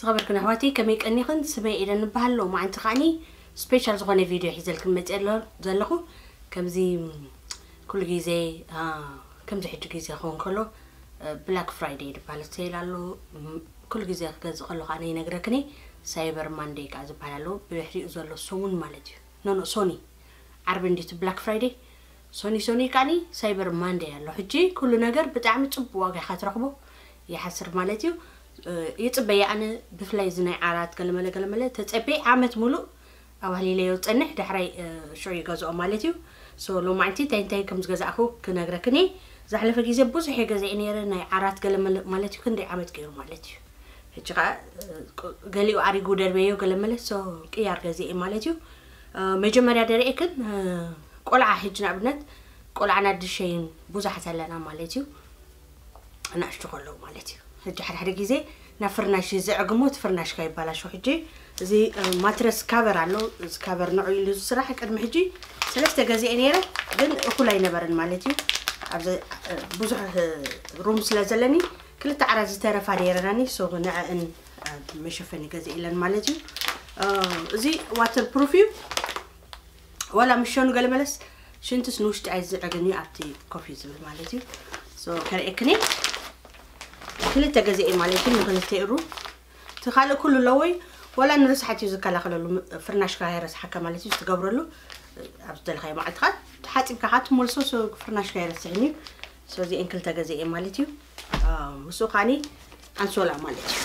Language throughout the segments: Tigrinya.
ዝኸበርክን ኣሕዋተይ ከመይ ቀኒኽን? ስመይ ኤደን እበሃል። ሎማዓንቲ ከዓኒ ስፔሻል ዝኾነ ቪድዮ ሒዘልክን መፅእ ኣሎ ዘለኹ። ከምዚ ኩሉ ግዜ ከምዚ ሕጂ ግዜ ክኸውን ከሎ ብላክ ፍራይደይ ዝበሃል ሴል ኣሎ። ኩሉ ግዜ ክገዝእ ከሎ ከዓ ይነግረክን። ሳይበር ማንደይ ከዓ ዝበሃል ኣሎ፣ ብድሕሪኡ ዘሎ ሰሙን ማለት እዩ። ኖ ኖ ሶኒ ዓርቢ እንዲቲ ብላክ ፍራይደይ፣ ሶኒ ሶኒ ከዓኒ ሳይበር ማንደይ ኣሎ። ሕጂ ኩሉ ነገር ብጣዕሚ ፅቡቅ ዋጋ ኢኻ ትረኽቦ። ይሓስር ማለት እዩ። ይፅበየ ኣነ ብፍላይ እዚ ናይ ዓራት ገለመለ ገለመለ ተፀበየ ዓመት ሙሉእ ኣባህሊለዮ ዝፀንሕ፣ ዳሕራይ ሽዑ ይገዝኦ ማለት እዩ። ሶ ሎማዓንቲ እንታይ እንታይ ከም ዝገዛእኹ ክነግረክን እየ። ዝሓለፈ ግዜ ብዙሕ እየ ገዚኤ ነይረ፣ ናይ ዓራት ገለመለ ማለት እዩ። ክንደይ ዓመት ገይሩ ማለት እዩ። ሕጂ ከዓ ገሊኡ ኣሪጉ ደርበዮ ገለመለ፣ ሶ ቅያር ገዚኤ ማለት እዩ። መጀመርያ ደርኤክን ቆልዓ፣ ሕጂ ንኣብነት ቆልዓ ናድሸይን ብዙሓት ኣለና ማለት እዩ። ኣናእሽቱ ከለዉ ማለት እዩ። ሕጂ ሓደ ሓደ ግዜ ናብ ፍርናሽ ዝዕግሞ፣ እቲ ፍርናሽካ ይባላሾ። ሕጂ እዚ ማትረስ ካቨር ኣሎ፣ እዚ ካቨር ንዑ ኢሉ ዝስራሕ። ቅድሚ ሕጂ ሰለስተ ገዚኤ ነይረ፣ ግን እኩል ኣይነበረን ማለት እዩ። ኣብዚ ብዙሕ ሩም ስለ ዘለኒ ክልተ ዓራት ዝተረፋ ነይረናኒ፣ ሶ ንዐእን መሸፈኒ ገዚኤለን ማለት እዩ። እዚ ዋተር ፕሩፍ እዩ። ዋላ ምሸኑ ገለመለስ ሽንትስ ንውሽጢ ኣይዝዕግን እዩ፣ ኣብቲ ኮፊ ዝብል ማለት እዩ። ሶ ከርእየክኒ ክልተ ገዚኤ ማለት እዩ፣ ንክልተ ሩ። እቲ ካልእ ኩሉ ኣለዎ እዩ። ዋላ ንርስሓት እዩ ዝከላኸለሉ፣ ፍርናሽካ ኣይረስሓካ ማለት እዩ። ዝትገብረሉ ኣብ ዝደለኻዮ መዓልትኻ ተሓፂብካ ከዓ ትመልሶ። ሶ ፍርናሽካ ኣይረስሕን እዩ። ሶ እዚኤን ክልተ ገዚኤ ማለት እዩ። ምስኡ ከዓኒ ኣንሶላ ማለት እዩ።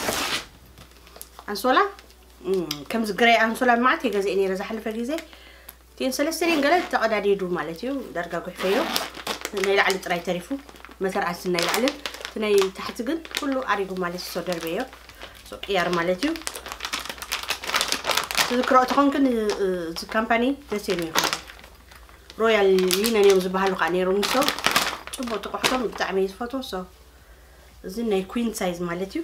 ኣንሶላ ከምዚ ግረይ ኣንሶላ መዓት የገዚእ ነይረ ዝሓለፈ ግዜ። እቲኤን ሰለስተን ገለ ተቐዳዲዱ ማለት እዩ። ዳርጋ ጉሕፈዮ፣ ናይ ላዕሊ ጥራይ ተሪፉ፣ መተርኣስ ናይ ላዕልን እቲ ናይ ታሕቲ ግን ኩሉ ኣሪጉ ማለት እዩ። ሶ ደርበዮ፣ ሶ ቅያር ማለት እዩ። ትዝክሮ ተኾንክን፣ እዚ ካምፓኒ ደስ የሚ ይኹን። ሮያል ሊነን እዮም ዝበሃሉ ከዓ ነይሮም። ሶ ፅቡቅ ትቆሕቶም ብጣዕሚ እየ ዝፈትዎ። ሶ እዚ ናይ ኩዊን ሳይዝ ማለት እዩ።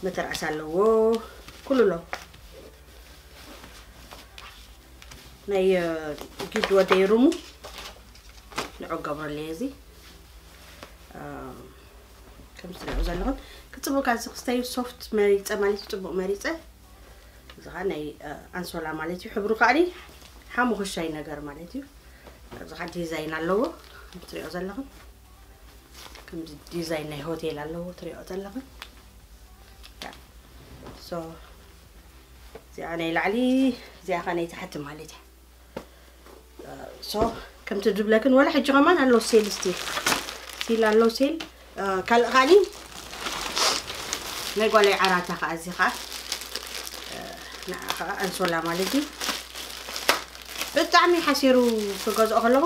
መተርኣስ ኣለዎ፣ ኩሉ ኣሎ። ናይ ጊድ ወደይ ሩሙ ንዑ ገብረለይ። እዚ ከም ትሪኦ ዘለኹም ክፅቡቅ፣ ካብዚ ክስተዩ ሶፍት መሪፀ ማለት እዩ። ፅቡቅ መሪፀ። እዚ ከዓ ናይ ኣንሶላ ማለት እዩ። ሕብሩ ከዓ ሓሙኽሻይ ነገር ማለት እዩ። ኣብዚ ከዓ ዲዛይን ኣለዎ፣ ከም ትሪኦ ዘለኹም። ከምዚ ዲዛይን ናይ ሆቴል ኣለዎ፣ ትሪኦ ዘለኹም። ሶ እዚኣ ናይ ላዕሊ፣ እዚኣ ከዓ ናይ ታሕቲ ማለት እዩ። ሶ ከምቲ ድብለክን ዋላ ሕጂ ከማን ኣሎ ሴል፣ ስቲል ስቲል ኣሎ ሴል። ካልእ ካኒ ናይ ጓለይ ዓራታ ከዓ፣ እዚ ከዓ ንዓ ከዓ ኣንሶላ ማለት እዩ። ብጣዕሚ ሓሲሩ ክገዝኦ ከለኹ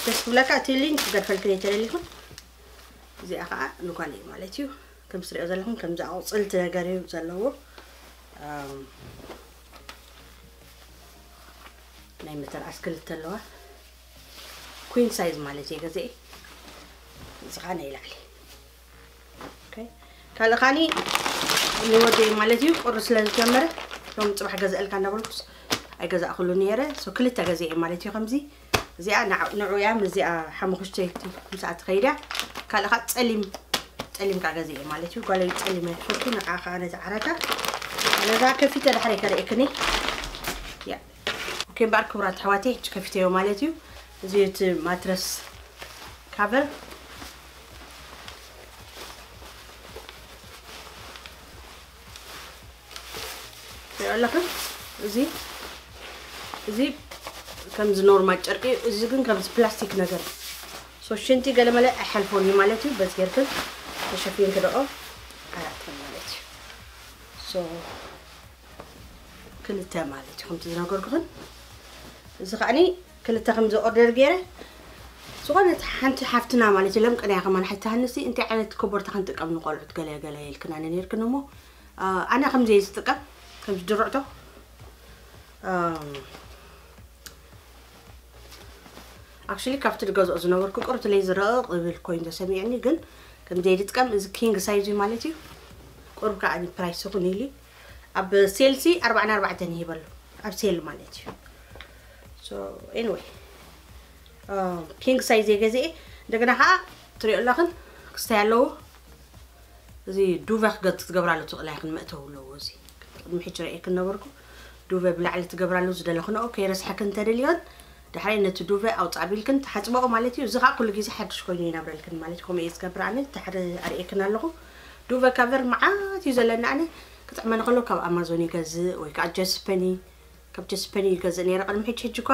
ደስ ክብለካ፣ እቲ ሊንክ ክገድፈልክን እየ ተደሊኹን። እዚኣ ከዓ ንጓለይ ማለት እዩ። ከም ትሪኦ ዘለኹም ከምዚ ኣቑፅልቲ ነገር እዩ ዘለዎ። ናይ መተርኣስ ክልተ ኣለዋ። ኩዊን ሳይዝ ማለት እየ ገዚኤ። እዚ ከዓ ናይ ላዕሊ። ኦኬ። ካልእ ካኒ ንወደይ ማለት እዩ፣ ቁሪ ስለ ዝጀመረ ሎም ፅባሕ ገዝአልካ እንዳበልኩስ ኣይገዛእኩሉ ነይረ። ሶ ክልተ ገዚኤ ማለት እዩ። ከምዚ እዚኣ ንዓ-፣ ንዑ እያ፣ ምስዚኣ ሓሙኽሽተይቲ ምስኣ ትኸይድ እያ። ካልእ ከዓ ፀሊም፣ ፀሊም ከዓ ገዚኤ ማለት እዩ። ጓለይ ፀሊም ኣይፈቱ፣ ንዓ ከዓ ነዚ ዓራታ ነዛ ከፊተ ዳሕረይ ከርእየክኒ። ያ። ኦኬ፣ እምበኣር ክቡራት ኣሕዋተይ፣ ሕጂ ከፊተዮ ማለት እዩ። እዚ እቲ ማትረስ ካቨር ትሪኦ ኣለኽን? እዚ፣ እዚ ከምዚ ኖርማል ጨርቂ፣ እዚ ግን ከምዚ ፕላስቲክ ነገር። ሶ ሽንቲ ገለመለ ኣይሓልፎን እዩ ማለት እዩ። በዚ ጌርክን ተሸፊንክ ደኦ ዓራትክን ማለት እዩ። ሶ ክልተ ማለት እዩ፣ ከምቲ ዝነገርኩኽን። እዚ ከዓኒ ክልተ ከምዚ ኦርደር ገይረ፣ ዝኾነት ሓንቲ ሓፍትና ማለት እዩ፣ ለምቅንያ ከማን ሓይታ ሃንሲ እንታይ ዓይነት ኮቦርታ ክንጥቀም ንቆልዑት ገለ ገለ ኢልክናኒ ነይርክን እሞ፣ አ፣ ኣነ ከምዚ እየ ዝጥቀም፣ ከምዚ ድርዕቶ። አ፣ ኣክቹሊ ካብቲ ዝገዝኦ ዝነበርኩ ቁርብቲ ለይ ዝረቕቕ ዝብል ኮይኑ ተሰሚዑኒ፣ ግን ከምዚ እየ ዝጥቀም። እዚ ኪንግ ሳይዝ እዩ ማለት እዩ። ቁርብ ከዓ ፕራይስ ይኹን ኢሉ ኣብ ሴልሲ ኣርባዓን ኣርባዕተን ይሂበሉ፣ ኣብ ሴል ማለት እዩ። ሶ ኤኒወይ፣ ኪንግ ሳይዝ እየ ገዚኤ። እንደገና ከዓ ትሪኦ ኣለኽን ክስታይ ኣለዎ። እዚ ዱቨ ክትገብራሉ ትኽእላ ኢኽን፣ መእተዊ ኣለዎ። እዚ ቅድሚ ሕጂ ርእየክን ነበርኩ። ዱቨ ብላዕሊ ትገብራሉ ዝደለኽንኦ ከይረስሐክን እንተደልዮን፣ ድሕሪ ነቲ ዱቨ ኣውፃእ ቢልክን ትሓፅበኦ ማለት እዩ። እዚ ከዓ ኩሉ ግዜ ሓድሽ ኮይኑ ይነብረልክን ማለት እዩ። ከምኡ እየ ዝገብር ኣነ። ድሕሪ ኣርእየክን ኣለኹ። ዱቨ ካቨር መዓት እዩ ዘለኒ ኣነ። ክጥዕመኒ ከሎ ካብ ኣማዞን ይገዝእ ወይ ከዓ ጀስፐኒ፣ ካብ ጀስፐኒ ይገዝእ ነይረ ቅድሚ ሕጂ። ሕጂ እኳ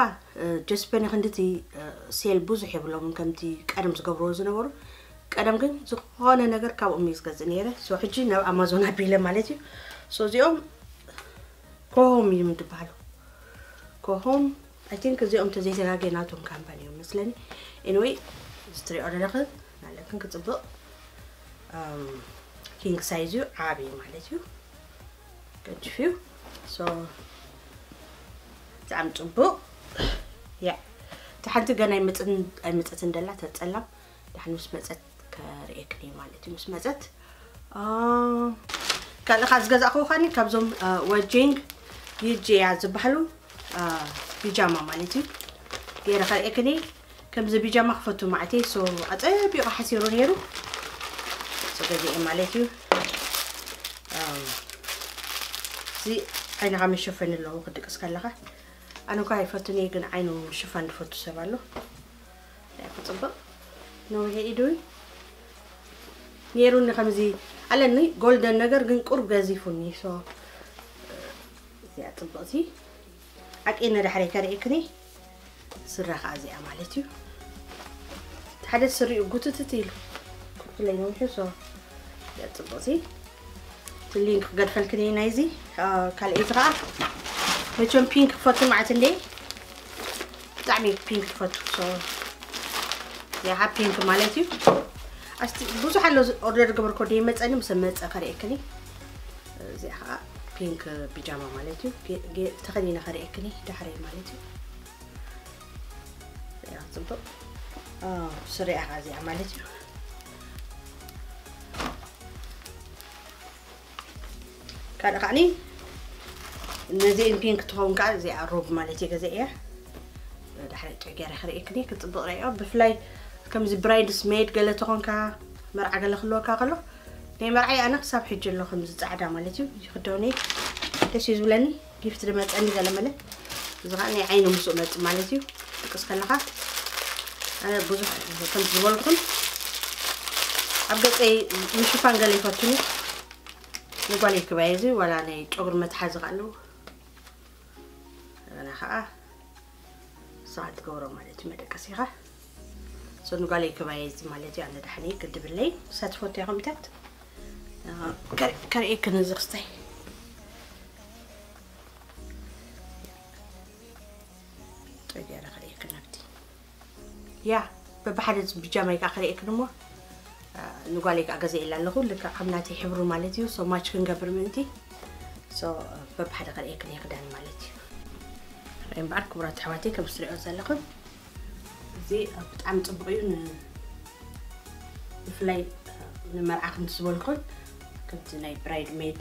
ጀስፐኒ ክንድቲ ሴል ብዙሕ የብሎምን ከምቲ ቀደም ዝገብርዎ ዝነበሩ። ቀደም ግን ዝኾነ ነገር ካብኦም እዩ ዝገዝእ ነይረ። ሶ ሕጂ ናብ ኣማዞን ኣቢለ ማለት እዩ። ሶ እዚኦም ኮሆም እዮም ዝበሃሉ። ኮሆም፣ ኣይ ቲንክ እዚኦም ተዘይተጋጌ ናቶም ካምፓኒ እዮም መስለኒ። ኤኒወይ፣ እዚ ትሪኦ ዘለኽን ናለክን ክፅብቕ ኪንግ ሳይዝ እዩ፣ ዓብዪ ማለት እዩ። ገጅፍ እዩ። ሶ ብጣዕሚ ፅቡቕ። ያ፣ እቲ ሓንቲ ገና ኣይመፅን ኣይመፀትን ደላ ተፀላም። ዳሕን ምስ መፀት ከርእየክን እዩ ማለት እዩ። ምስ መፀት አ፣ ካልእ ካ ዝገዛእክዎ ካኒ ካብዞም አ፣ ወጂንግ ዩጂ እያ ዝበሃሉ አ፣ ቢጃማ ማለት እዩ። ገይረ ከርእየክን እየ። ከምዚ ቢጃማ ክፈቱ ማዕተይ ሶ ኣፀቢቑ ሓሲሩ ነይሩ። ሶ ገዚኤ ማለት እዩ። አ፣ እዚ ዓይንኻ መሸፈኒ ኣለዎ ክድቅስ ከለኻ። ኣነ እኳ ኣይፈቱን እየ፣ ግን ዓይኑ ምሽፋን ዝፈቱ ሰብ ኣሎ። ያ፣ ክፅብቕ ነዊሐ ኢዱ ነይሩኒ ከምዚ ኣለኒ ጎልደን ነገር፣ ግን ቁርብ ገዚፉኒ። ሶ እዚኣ ፅብቕቲ ዓቂነ ዳሕረይ ከርእየክኒ። ስረ ከዓ እዚኣ ማለት እዩ። እቲ ሓደ ስሪኡ ጉትትት ኢሉ ኩርኩለይ ነዊሑ። ሶ እዚኣ ፅብቕቲ። እቲ ሊንክ ክገድፈልክን እየ ናይዚ። አ፣ ካልኣይቲ ከዓ መቸም ፒንክ ክፈቱ ማለት እንደ ብጣዕሚ ፒንክ ክፈቱ። ሶ ያሃ ፒንክ ማለት እዩ። ኣስቲ ብዙሕ ኣሎ ኦርደር ገበርኮ ደይ መፀኒ፣ ምስ መፀ ከርእየክኒ። እዚኣ ከዓ ፒንክ ቢጃማ ማለት እዩ። ጌ- ጌ- ተኸዲነ ከርእየክኒ ዳሕረይ ማለት እዩ። ያ፣ ፅቡቕ። አ፣ ስሪኣ ከዓ እዚኣ ማለት እዩ። ካልእ ከዓኒ ነዚአን ፒንክ ትኸውን ከዓ እዚኣ ሮብ ማለት እዩ ገዛ እያ። ዳሕሪ ጥዑይ ገይረ ክርእየክኒ ክፅብቕ ረዮ። ብፍላይ ከምዚ ብራይድስ ሜድ ገለ ተኾንካ፣ መርዓ ገለ ክህልወካ ከሎ፣ ናይ መርዓይ ኣነ ክሳብ ሕጂ ኣሎ ከምዚ ፃዕዳ ማለት እዩ። ይኽደውኒ ደስ እዩ ዝብለኒ። ጊፍት ድመፀኒ ገለ መለ። እዚ ከዓ ናይ ዓይኒ ምስኡ መፅ ማለት እዩ። ትቅስ ከለኻ ኣነ ብዙሕ ከም ዝበልኩን ኣብ ገፀይ ምሽፋን ገለ ይፈቱኒ። ንጓል ይክባየ እዚ ዋላ ናይ ጨጉሪ መትሓዚ ከዓ ኣለዎ። ኣነ ከዓ ንስኻ ትገብሮ ማለት እዩ መደቀሲኻ። ሶ ንጓል ይክባየ እዚ ማለት እዩ። ኣነ ዳሕኒ ግድብለይ ሳትፎት እያ ኮምታት ከርእየክን እዚ ክስታይ ጠጊረ ከርእየክን ኣብቲ ያ በብሓደ ብጃማይ ከዓ ከርእየክን እሞ ንጓለይ ከዓ ገዘ ኢላ ኣለኹ። ልክዕ ከም ናተይ ሕብሩ ማለት እዩ። ሶ ማች ክንገብር ምእንቲ ሶ በብሓደ ከርእየክን እየ ክዳን ማለት እዩ። ርእ እምበኣር ክቡራት ኣሕዋተይ ከም ትሪኦ ዘለኹም እዚ ብጣዕሚ ፅቡቅ እዩ። ን- ብፍላይ ንመርዓ ከምቲ ዝበልኩን ከምቲ ናይ ብራይድ ሜድ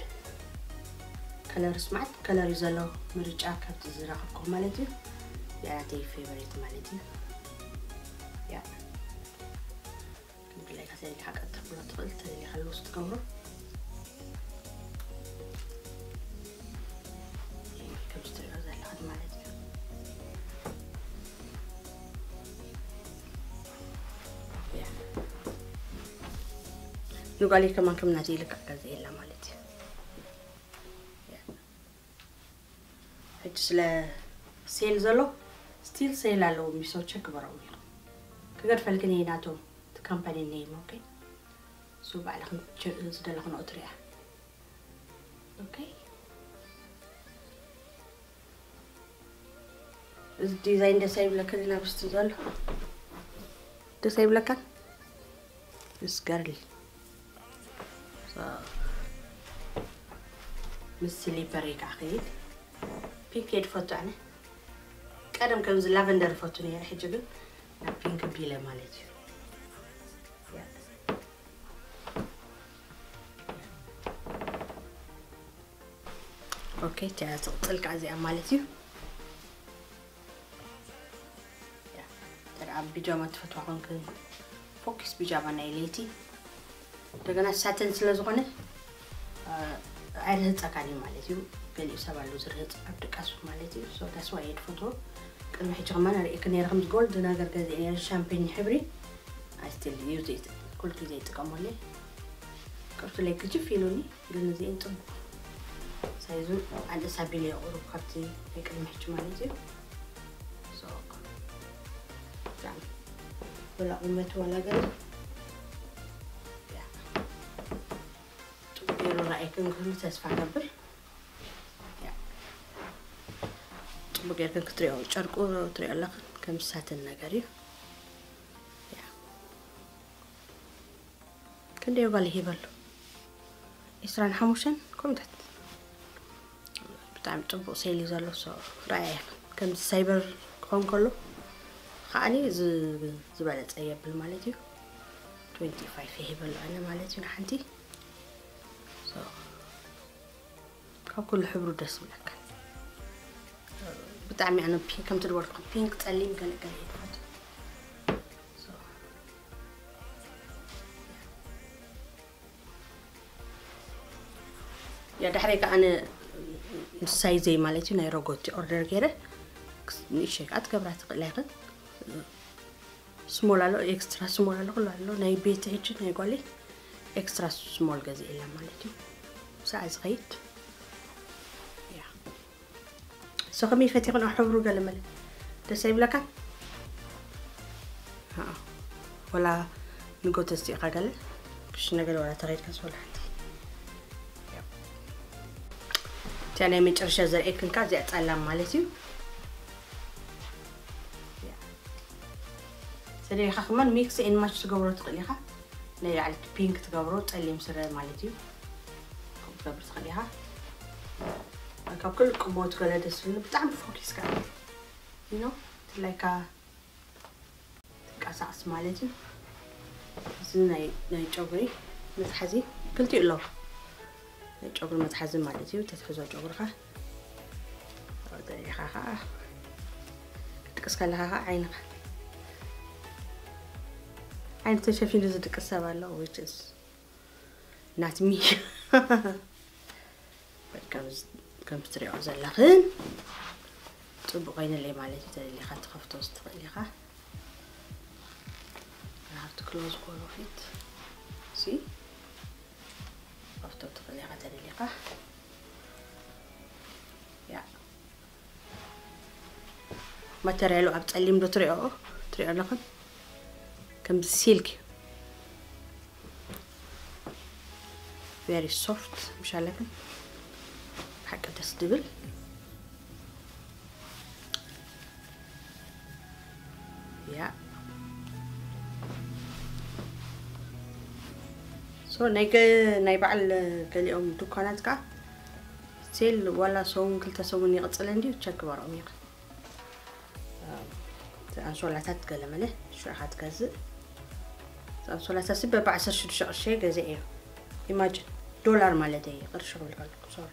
ከለርስ ማዕት ከለር እዩ ዘሎ ምርጫ ካብቲ ዝረኸብኩ ማለት እዩ። ያራተይ ፌቨሬት ማለት እዩ። ያ ድላይካ ተደሊኻ ቀጥ ክትብሎ ትኽእል፣ ተደሊኻ ልውስ ትገብሮ። ከምዚ ትሪኦ ዘለኽን ማለት እዩ። ያ። ንጓለይ ከማን ከም ናተይ ልክዕ ገዛ የላ ማለት እዩ። ያ። ሕጂ ስለ ሴል ዘሎ ስቲል ሴል ኣለዎ። ሚሶ ቸክ በረው ኢኹም ክገድፈልክን እየ ናቶም እቲ ካምፓኒ ኔም። ኦኬ ሶ ባዕልኽን ዝደለኽን ኦትሪያ። ኦኬ እዚ ዲዛይን ደስ ኣይብለክን ናብ ውስጥ ዘሎ ደስ ኣይብለካን። ምስ ገርል ምስ ስሊፐር እዩ ከዓ ከይድ። ፒንክ እየ ድፈቱ ኣነ። ቀደም ከምዚ ላቨንደር እፈቱ ነይረ፣ ሕጂ ግን ናብ ፒንክ ቢለ ማለት እዩ። ኦኬ፣ እቲኣ ትቕፅል ከዓ እዚኣ ማለት እዩ። ያ፣ እንተ ደኣ ቢጃማ ትፈትዋ ኮንክን፣ ፎኪስ ቢጃማ ናይ ለይቲ። እንደገና ሳተን ስለ ዝኾነ ኣይርህፀካን እዩ ማለት እዩ። ገሊኡ ሰብ ኣሎ ዝርህፅ ኣብ ድቃሱ ማለት እዩ። So that's why እየ ዝፈትዎ። ቅድሚ ሕጂ ከማን ርእየክ ነይረ፣ ከምዚ ጎልድ ነገር ገዚአ ነይረ፣ ሻምፔኝ ሕብሪ። I still use it፣ ኩሉ ግዜ ይጥቀመሉ። ቅርቱ ላይ ግጅፍ ኢሉኒ፣ ግን እዚአን ፅቡቅ ሳይዙ ኣንእስ ኣቢለ እየ ቁሩብ ካብቲ ናይ ቅድሚ ሕጂ ማለት እዩ። So ብጣዕሚ ወላ ቁመት ወላ ገለ ያ። ጽቡቅ ገይሩ ራእይክን ክህሉ ተስፋ ገብር። ያ። ጽቡቅ ጌርክን ክትሪኦ ጨርቁ ትሪኦ ኣለኽን ከም ሳተን ነገር እዩ። ያ። ክንደይ ጓል ይሂበሉ? ዕስራን ሓሙሽተን ኮሚታት። ብጣዕሚ ጽቡቅ ሴል እዩ ዘሎ። So ራእያ ከምዚ ሳይበር ክኾን ከሎ ከዓኒ ዝ- ዝበለጸ የብል ማለት እዩ። ትዌንቲ ፋይቭ ይሂበሉ ኣነ ማለት እዩ ንሓንቲ። So ካብ ኩሉ ሕብሩ ደስ ይብለካ። ብጣዕሚ ኣነ ፒንክ ከምቲ ዝበልኩ ፒንክ ጸሊም ገለገለ ይፈቱ። So ያ ዳሕረይ ከኣ ኣነ ምስ ሳይዘይ ማለት እዩ ናይ ረጎቲ ኦርደር ገይረ ንእሸይ ከኣ ትገብራ ትኽእላ ኢኽን። ስሞል ኣሎ፣ ኤክስትራ ስሞል ኣሎ፣ ኩሉ ኣሎ። ናይ ቤት ሕጂ ናይ ጓለይ ኤክስትራ ስሞል ገዚኤላ ማለት እዩ። ሰዓ ዝኸይድ ያ። So ከመይ ፈቲኽን ሕብሩ ገለ መለ ደስ ኣይብለካን? ኣኣ። ወላ ንጎተስቲ ኢኻ ገለ ክሽነ ገለ ወላ ተኸይድካ ዝወላ ሓንቲ። እቲኣ ናይ መጨረሻ ዘርእየክን ከኣ እዚኣ ጸላም ማለት እዩ። ተደሊኻ ከማን ሚክስ ኤን ማች ትገብሮ ትኽእል ኢኻ። ናይ ላዕሊ ፒንክ ትገብሮ ጸሊም ስረ ማለት እዩ። ከምኡ ትገብር ትኽእል ኢኻ። ካብ ክልቅቦ ትገለ ደስ ዝብልኒ ብጣዕሚ ፎኪስካ ዩ ኖ ትላይካ ትንቀሳቐስ ማለት እዩ። እዚ ናይ ናይ ጨጉሪ መትሓዚ ክልቲኡ ኣለዎ። ናይ ጨጉሪ መትሓዚ ማለት እዩ። ተትሕዞ ጨጉርኻ ደሊኻ ኸዓ ክትቅስ ከለኻ ኸዓ ዓይንኻ ዓይኒ ተሸፊኑ ዝድቅስ ሰብ ኣሎ which is not me። ከም ትሪኦ ዘለኽን ጽቡቕ ኮይንለይ ማለት እዩ። ተደሊኻ ትኸፍቶ ዝትኽእል ኢኻ። You have to close all of it. See? ከፍቶ ትኽእል ኢኻ ተደሊኻ። ያ። ማተርያሉ ኣብ ጸሊም ዶ ትሪኦ? ትሪኦ ኣለኽን? ከምዚ ሲልክ እዩ። Very soft ምሽ ኣለክን? ብሓቂ ደስ ድብል። ያ። So ናይ ገ- ናይ በዓል ገሊኦም ድኳናት ከኣ ሴል ዋላ ሰሙን ክልተ ሰሙን ይቕጽል እንድዩ ቸክ ግበሮም ኢኻ። ኣንሶላታት ገለ መለ ሽዑ ኢኻ ትገዝእ። ኣንሶላታ ሲ በብ ዓሰርተ ሽዱሽተ ቅርሺ ገዘ እዩ። ኢማጅን ዶላር ማለት እዩ። ቅርሺ ክብል ከለኩ ሶሪ።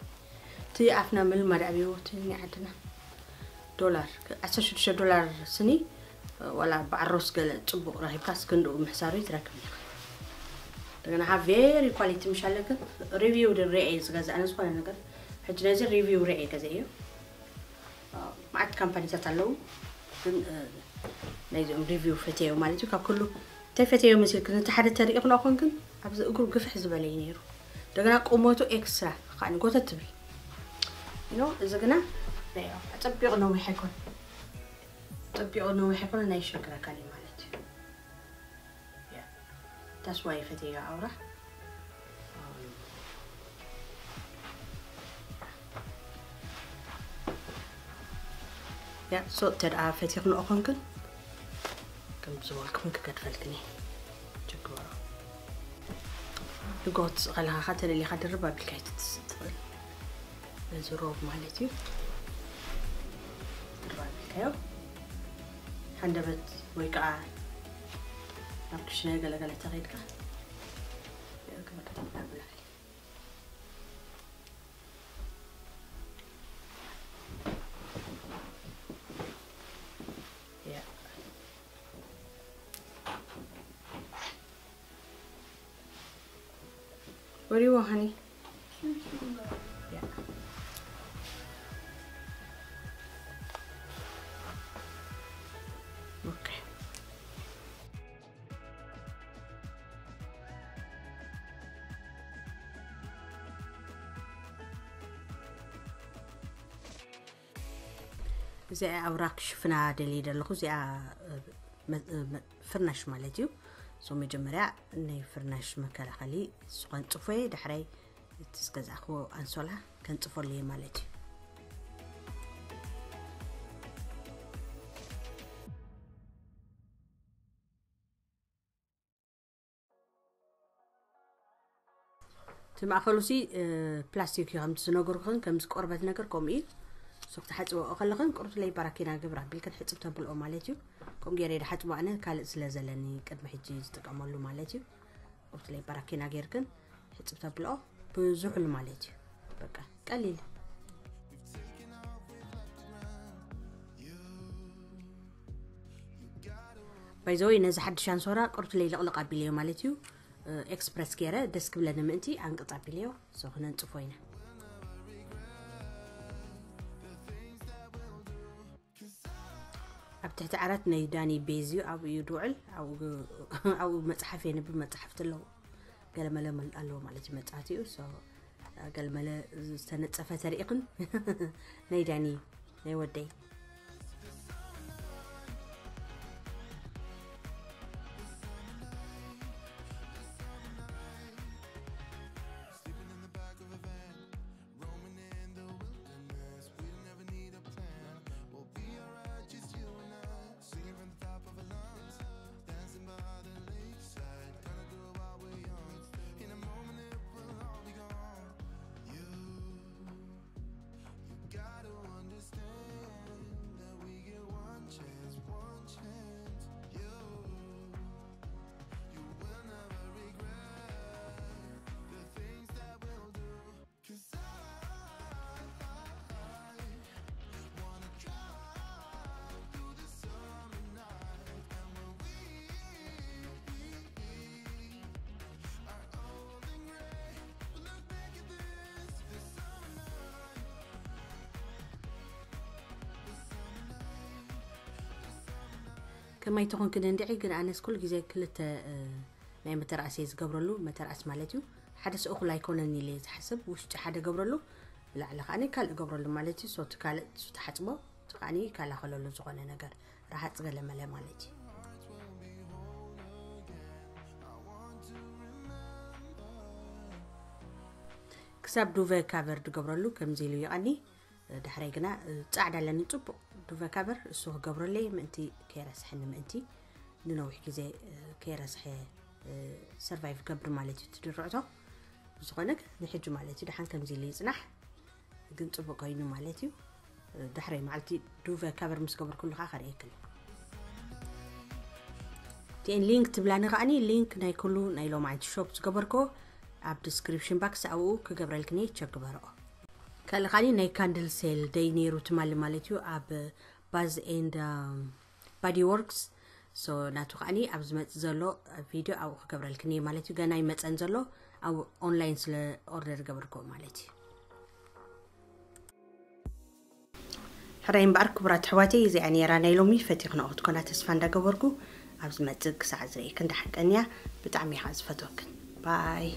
እቲ ኣፍና ምልማድ ኣብይዎ እቲ ናይ ዓድና ዶላር ዓሰርተ ሽዱሽተ ዶላር ስኒ ዋላ በዓል ሮስ ገለ ጽቡቕ ረኺብካስ ክንድኡ ምሕሳሩ ይትረክብ ኢኻ። እንደገና ሃ ቬሪ ኳሊቲ ምሽ ኣለክን ሪቪው ርኤ ዝገዛእነ ዝኾነ ነገር ሕጂ ነዚ ሪቪው ርኤ ገዘ እዩ። መዓት ካምፓኒታት ኣለዉ ግን ናይዚኦም ሪቪው ፈተዮ ማለት እዩ። ካብ ኩሉ እንታይ ፈተዮ መሲልክን እቲ ሓደ ተርኢ ክንኦ ኮንክን ኣብዚ እግሩ ግፍሕ ዝበለ እዩ ነይሩ። እንደገና ቁመቱ ኤክስትራ ከዓ ጎተት ትብል ኖ እዚ ግና ናይ ኣጸቢቑ ነዊሕ ኣይኮነ ኣጸቢቑ ነዊሕ ኣይኮነ ናይ ሸግረካን እዩ ማለት እዩ። ያ that's why ፈተዮ ኣውራ ያ so ተደኣ ፈቲኽንኦ ኮንክን ከም ዝበልኩምን ክገድፈልክን እየ ችግሮ ንጎት ከለኻኻ ተደሊኻ ድርብ ኣቢልካ ይትትስ ትኽእል ነዚ ሮብ ማለት እዩ ድርብ ኣቢልካዮ ሓንደበት ወይ ከዓ ናብ ክሽነ ገለገለ ተኸይድካ What do you want, honey? Yeah. Okay. እዚኣ ኣውራክ ሽፍና ደልየ ዘለኹ። እዚኣ ፍርናሽ ማለት እዩ። ሶ መጀመርያ ናይ ፍርናሽ መከላኸሊ ስኸን ጽፎ፣ ዳሕራይ እቲ ዝገዛእክዎ ኣንሶላ ከንጽፈሉ እየ ማለት እዩ። እቲ ማእኸሉ ሲ ፕላስቲክ እዩ፣ ከምቲ ዝነገርኩኽን ከምዚ ቆርበት ነገር ከምኡ እዩ። ሶ ክትሓፅበኦ ከለኽን ቁርብትለይ ባራኪና ግብር ኣቢልክን ሕፅብ ተብልኦ ማለት እዩ። ከምኡ ገይረ ድሓፅቦ ኣነ ካልእ ስለ ዘለኒ ቅድሚ ሕጂ ዝጥቀመሉ ማለት እዩ። ቁርብትለይ ባራኪና ገይርክን ሕፅብ ተብልኦ ብዙሑል ማለት እዩ። በቃ ቀሊል። ባይዘወይ ነዚ ሓድሽ ኣንሶራ ቁርብትለይ ልቕልቕ ኣቢለዮ ማለት እዩ። ኤክስፕረስ ገይረ ደስ ክብለኒ ምእንቲ ኣንቅፅ ኣቢለዮ። ሶ ክነንፅፎ ኢና። ኣብ ትሕቲ ዓራት ናይ ዳኒ ቤዝ እዩ፣ ኣብኡ እዩ ድውዕል። ኣብኡ መፅሓፍ የንብብ፣ መፅሓፍቲ ኣለዎ፣ ገለመለ ኣለዎ ማለት እዩ መፅሓፍቲ እዩ። ሶ ገለመለ ዝተነፀፈ ተሪኢኽን ናይ ዳኒ ናይ ወደይ። ከማይ ተኾንክን እንድዒ፣ ግን ኣነስ ኩሉ ግዜ ክልተ ናይ መተርኣስ እየ ዝገብረሉ። መተርኣስ ማለት እዩ ሓደ ሰ እኹል ኣይኮነን ኢለ ዝሓስብ፣ ውሽጢ ሓደ ገብረሉ፣ ብላዕሊ ከኣ ካልእ ገብረሉ ማለት እዩ። ሶ እቲ ካልእ እሱ ተሓጽቦ፣ እቲ ከኣ ይከላኸለሉ ዝኾነ ነገር ረሃጽ ገለመለ ማለት እዩ። ክሳብ ዱቨ ካቨር ድገብረሉ ከምዚ ኢሉ ይቐኒ። ዳሕራይ ግና ጻዕዳ ኣለኒ ጽቡቕ ዱቨ ካቨር፣ እሱ ክገብረለይ ምእንቲ ከይረስሐኒ ምእንቲ፣ ንነዊሕ ግዜ ከይረስሐ ሰርቫይቭ ገብር ማለት እዩ ትድርዕቶ። ብዝኾነ ንሕጂ ማለት እዩ ደሓን ከምዚ ኢሉ ይጽናሕ፣ ግን ጽቡቕ ኮይኑ ማለት እዩ። ዳሕራይ መዓልቲ ዱቨ ካቨር ምስ ገበርኩሉ ከዓ ከርእየክን። እቲኤን ሊንክ ትብላኒ ከዓኒ ሊንክ ናይ ኩሉ ናይ ሎማዓንቲ ሾፕ ዝገበርኮ ኣብ ዲስክሪፕሽን ባክስ ኣብኡ ክገብረልክን እየ፣ ቸክ ግበርኦ። ካልእ ካሊ ናይ ካንድል ሴል ደይ ነይሩ ትማሊ ማለት እዩ ኣብ ባዝ ኤንድ ባዲ ወርክስ። ሶ ናቱ ከዓኒ ኣብ ዝመጽእ ዘሎ ቪድዮ ኣብኡ ክገብረልክን እየ ማለት እዩ። ገና ይመጸን ዘሎ ኣብ ኦንላይን ስለ ኦርደር ገበርኮ ማለት እዩ። ሕራይ እምበኣር ክቡራት ኣሕዋተይ፣ እዚኣ ነይራ ናይ ሎሚ ፈቲኽንኦ ክትኮና ተስፋ እንዳገበርኩ ኣብ ዝመጽእ ክሳዕ ዝርእየክን ደሓን ቀንያ። ብጣዕሚ እየ ከዓ ዝፈትወክን። ባይ።